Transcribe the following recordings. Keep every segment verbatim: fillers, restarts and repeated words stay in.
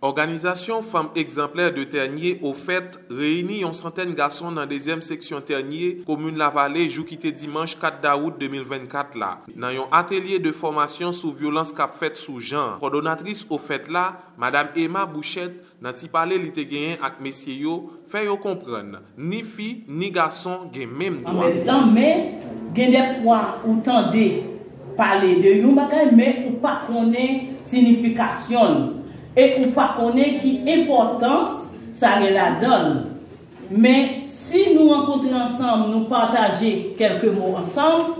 Òganizasyon Fanm Egzanplè de Tènye, OFET, reyini yon santèn gason nan dezyèm seksyon Tènye, komin Lavale, jou ki te dimanch kat dawout de mil vennkat la. Nan yon atelye de fòmasyon sou vyolans k ap fèt sou jan, kòdonatris OFET la, Madam Emma Bouchette, nan ti pale li te genyen ak mesye yo, fè yo konprann, ni fi, ni gason gen menm dwa. An menm tan, men, gen de fwa ou tande pale de yon bagay, men ou pa konnen sinifikasyon l, e ou pa konnen ki enpòtans sa gen ladan l. Men, si nou rankontre ansanm, nou pataje kèlke mo ansanm,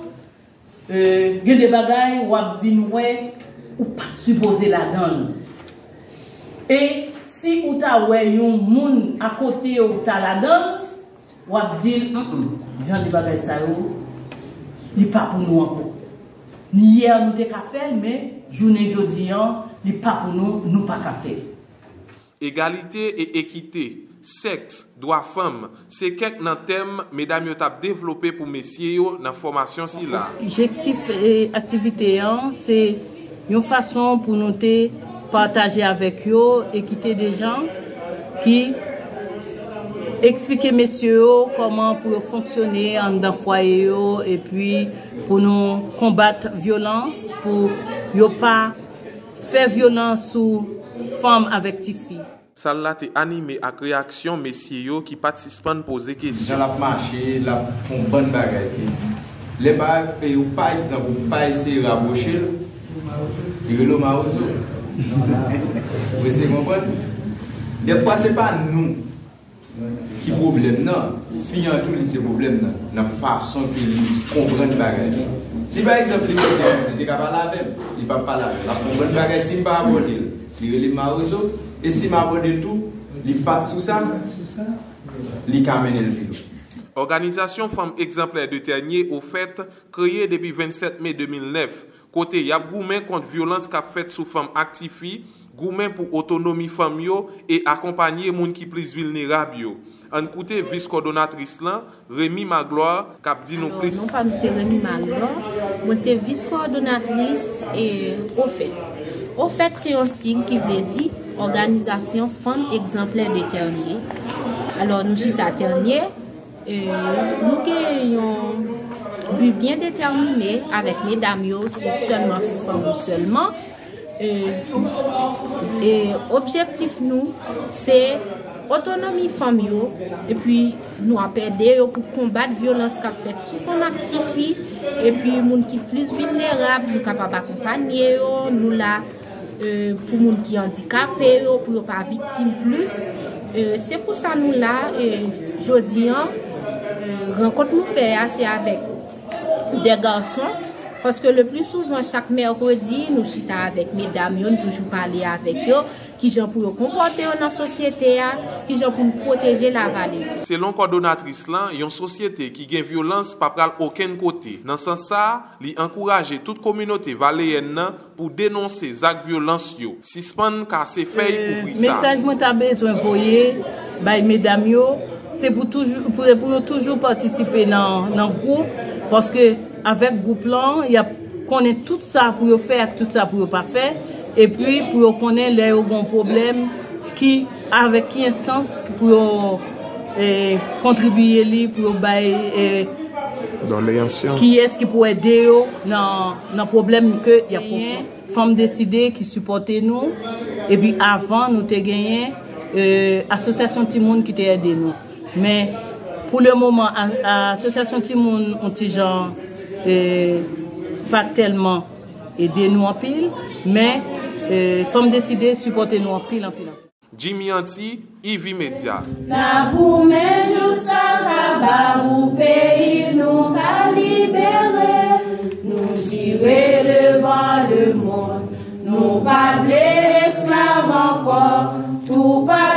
e, gen de bagay w ap vin wè ou pa t sipoze ladan l. E si ou ta wè yon moun akote w ta ladan l, w ap di l, "Mm, mm, jan de bagay sa yo, li pa pou nou ankò. Yè nou te ka fè l, men jounen jodi an, li pa pou nou, nou pa ka fè l." Egalite e ekite, sèks, dwa fanm, se kèk nan tèm medam yo t ap devlope pou mesye yo nan fòmasyon sila. Objektif, e, aktivite an, se yon fason pou nou te pataje avèk yo ekite de jan ki eksplike mesye yo kòman pou yo fonksyone anndan fwaye yo, epi pou nou konbat vyolans, pou yo pa fè vyolans sou fanm avèk tifi. Sal la te anime ak reyaksyon mesye yo ki pa t sispann poze kesyon. Jan l ap mache, l ap fè yon bann bagay. Lè pa, e, ou, pa egzanp, ou pa eseye rapwoche l, li rele w mawozo. Ou eseye konprann? Dèfwa, se pa nou ki pwoblèm nan, fi an tou, li se pwoblèm nan, nan fason ke li konprann bagay. Si, pa egzanp, li te, li te ka pale avè m, li p ap pale avè m. L ap konprann bagay, si m pa abòde l, li rele m mawozo. E si m abòde l tou, li pa t sou sa, li ka mennen l pi lwen. Òganizasyon Fanm Egzanplè de Tènye, OFET, kreye depi vennsèt me de mil nèf, kote y ap goumen kont vyolans k ap fèt sou fanm ak tifi, goumen pou otonomi fanm yo e akonpanye moun ki plis vilnerab yo. Ann koute vis kòdonatris lan, Remy Magloire, k ap di nou plis. Alò, non pa m se Remy Magloire, mwen se vis kòdonatris, e, OFET. OFET se yon sig ki vle di Òganizasyon Fanm Egzanplè de Tènye. Alò, nou chita Tènye, e, nou gen yon bi byen detèmine avèk medam yo, se sèlman fanm sèlman. E, e objektif nou, se otonomi fanm yo, epi nou ap ede yo pou konbat vyolans k ap fèt sou fanm ak tifi, epi moun ki plis vilnerab, nou kapab akonpanye yo, nou la, e, pou moun ki andikape yo, pou yo pa viktim plis. E, se pou sa nou la, e, jodi an, e, rankont nou fè a, se avèk de gason, paske le pli souvan, chak mèkredi, nou chita avèk medam yo, nou toujou pale avèk yo, kijan pou yo konpòte yo nan sosyete a, kijan pou nou pwoteje Lavale. Selon kòdonatris lan, yon sosyete ki gen vyolans pa pral okenn kote. Nan sans sa a, li ankouraje tout kominote valeyèn nan pou denonse zak vyolans yo, sispann kase fèy kouvri sa. Mesaj mwen ta bezwen voye bay medam yo, se pou toujou, pou, pou yo toujou patisipe nan, nan gwoup, paske avèk gwoup lan, y ap konnen tout sa pou yo fè ak tout sa pou yo pa fè, epi pou yo konnen lè yo gen yon pwoblèm, ki, avèk ki enstans pou yo, e, kontribiye li, pou yo bay, e, kiyès ki pou ede yo nan, nan pwoblèm ke y ap konfwonte. Fanm Deside ki sipòte nou, epi avan nou te genyen, e, asosyasyon timoun ki te ede nou. Men, pou le moman, a, a, asosyasyon timoun, yon ti jan, e, pa tèlman ede nou anpil, men, e, Fanm Deside sipòte nou anpil, anpil, anpil. Jimmy Anti, I V Media. N ap goumen jouska kaba pou peyi nou ka libere. Nou jire devan lemonn, nou pa vle esklav ankò. Tou pa